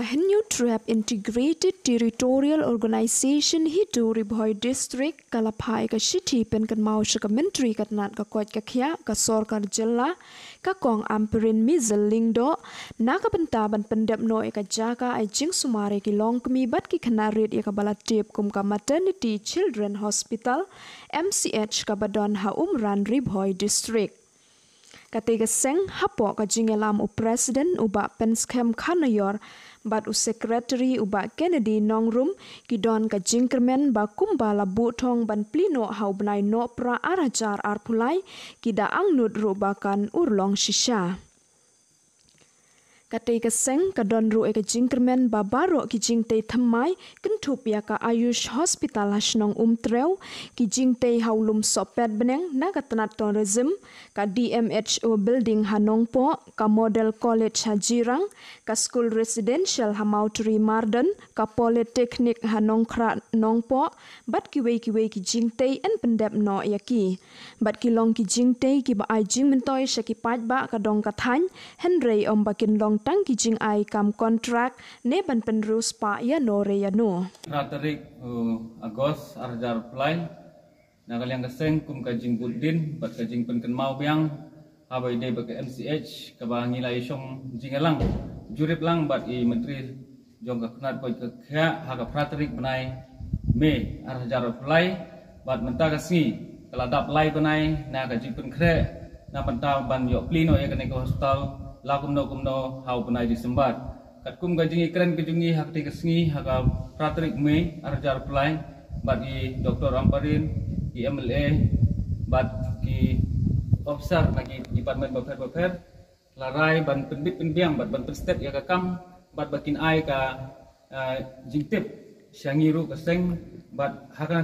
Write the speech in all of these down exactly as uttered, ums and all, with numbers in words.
Hynñiewtrep Integrated Territorial Organization HITO Ri Bhoi District ka la phah ïa ka shithi pynkynmaw sha ka Myntri ka tnat ka koit ka khiah ka sorkar jylla, ka Kong Ampareen Mizel Lyngdoh, na ka bynta ban pyndep noh ïa ka jaka ai jingsumar ïa ki longkmie bad ki khynnah rit ïa kaba la tip kum ka Maternity Children Hospital, M C H, kaba don ha Umran, Ri Bhoi District. Katei ka seng, hapoh ka jingïalam u President u Bah Penskhem Kharnaior bad u Secretary u Bah Kennedy Nongrum, ki don ka jingkyrmen ba kumba la buh thong ban plie noh ha u bnai Nohprah ar hajar arphew lai, ki da angnud ruh ba kan urlong shisha. Katei ka seng ka don ruh ïa ka jingkyrmen ba baroh ki jingtei thymmai, kynthup ïa ka Ayush Hospital ha shnong Umtrew, ki jingtei ha u lum sohpet bneng na ka tnat tourism, ka D M H O building ha Nongpoh, ka Model College ha Jirang, ka School Residential ha Mawtri Mardon, ka Polytechnic ha Nongkhrah Nongpoh, bad kiwei kiwei ki jingtei yn pyndep noh ïa ki. Bad ki long ki jingtei kiba ai jingmyntoi sha ki paidbah ka dong ka thaiñ, hynrei ym ba kin long tang ki jingai kam kontrak ne ban pynriewspah ïano re ïano. Phra tarik, uh, August, ar hajar arphew lai, na ka liang ka seng kum ka jingbud dien bad ka jingpynkynmaw biang haba ïadei bad ka M C H kaba ngi la ïashong jingïalang jurip lang bad i Myntri jong ka tnat koit ka khiah ha ka phra tarik bnai May ar hajar arphew lai, bad mynta ka sngi ka la dap lai bnai na ka jingpynkhreh na bynta ban ïoh plie noh ïa kane ka hospital la kumno kumno ha u bnai December. Katkum ka jingïakren ka jong ngi ha katei ka sngi ha ka phra tarik May ar hajar arphew lai bad i Doktor Ampareen, i M L A bad ki officer na ki department bapher bapher, la rai ban pynbit pynbiang bad ban pynstet ïa ka kam bad ba kin ai ka, ah, jingtip sha ngi ruh ka seng bad ha ka,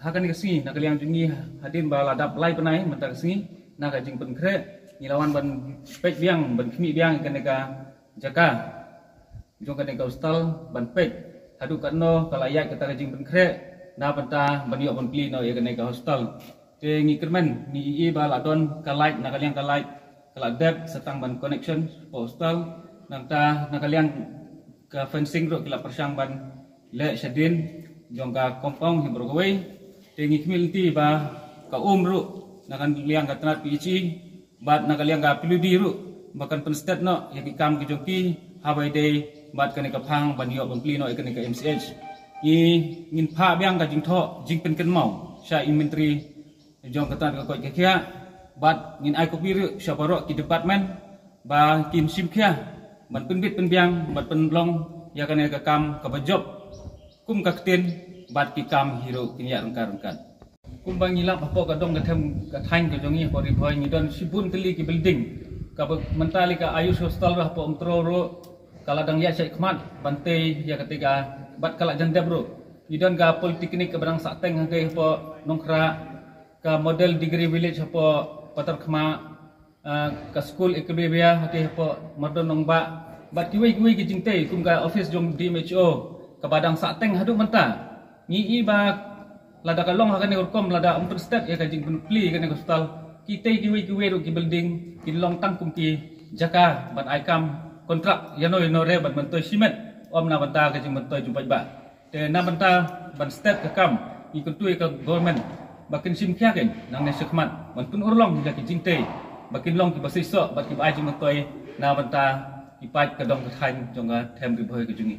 ha kane ka sngi na ka liang jong ngi hadien ba la dap lai bnai mynta ka sngi na ka jingpynkhreh ngi la wan ban peit biang ban khmih biang ïa kane ka jaka jong kane ka hospital ban peit haduh katno ka la ïaid kata ka jingpynkhreh na bynta ban ïoh ban plie noh ïa kane ka hospital. Te ngi kyrmen ngi ïohi ba la don ka light, na ka liang ka light ka la dep sa tang ban connection hapoh hospital. Nangta na ka liang ka fencing ruh ki la pyrshang ban leh shadien jong ka compound hi baroh kawei. Te ngi khmih lynti ba ka um ruh na ka liang ka tnat P H E bad na ka liang ka P W D ruh ba kan pynstet noh ïa ki kam ki jong ki haba ïadei bad kane ka phang ban ïoh ban plie noh ïa kane ka M C H. Ngi, ngin phah biang ka jingthoh jingpynkynmaw sha i Myntri jong ka tnat ka koit ka khiah bad ngin ai copy ruh sha baroh ki department ba kin shim khia ban pynbit pynbiang bad pynlong ïa kane ka kam kaba jop kum ka ktien bad ki kam hi ruh kin ïaid ryngkat ryngkat. Kumba ngi lap hapoh ka dong ka them ka thaiñ ka jong ngi hapoh Ri Bhoi ngi don shibun tylli ki building. Kaba mynta lei ka Ayush Hospital ruh hapoh Umtrew ruh ka la dang ïaid shakhmat ban tei ïa katei ka, bad ka la jan dep ruh. Ngi don ka Polytechnic kaba dang sahteng ha kei hapoh Nongkhrah, ka Model Degree Village hapoh Patharkhmah, ah, ka School Equivivia ha kei hapoh Mardon Nongbah, bad kiwei kiwei ki jingtei kum ka office jong D M H O kaba dang sahteng haduh mynta. Ngi ïohi ba lada ka long ha kane ka rukom, lada ym pynstet ïa ka jingpynplie ïa kane ka hospital, kitei kiwei kiwei ruh ki building kin long tang kum ki jaka ban ai kam kontrak ïano ïano re ban myntoi shimet, ym na bynta ka jingmyntoi jong paidbah. Te na bynta ban stet ka kam, ngi kyntu ïa ka government ba kin shim khia kein nangne shakhmat ban pynurlong ïa ki jingtei ba kin long kiba seisoh bad kiba ai jingmyntoi na bynta ki paid ka dong ka thaiñ jong ka them Ri Bhoi ka jong ngi.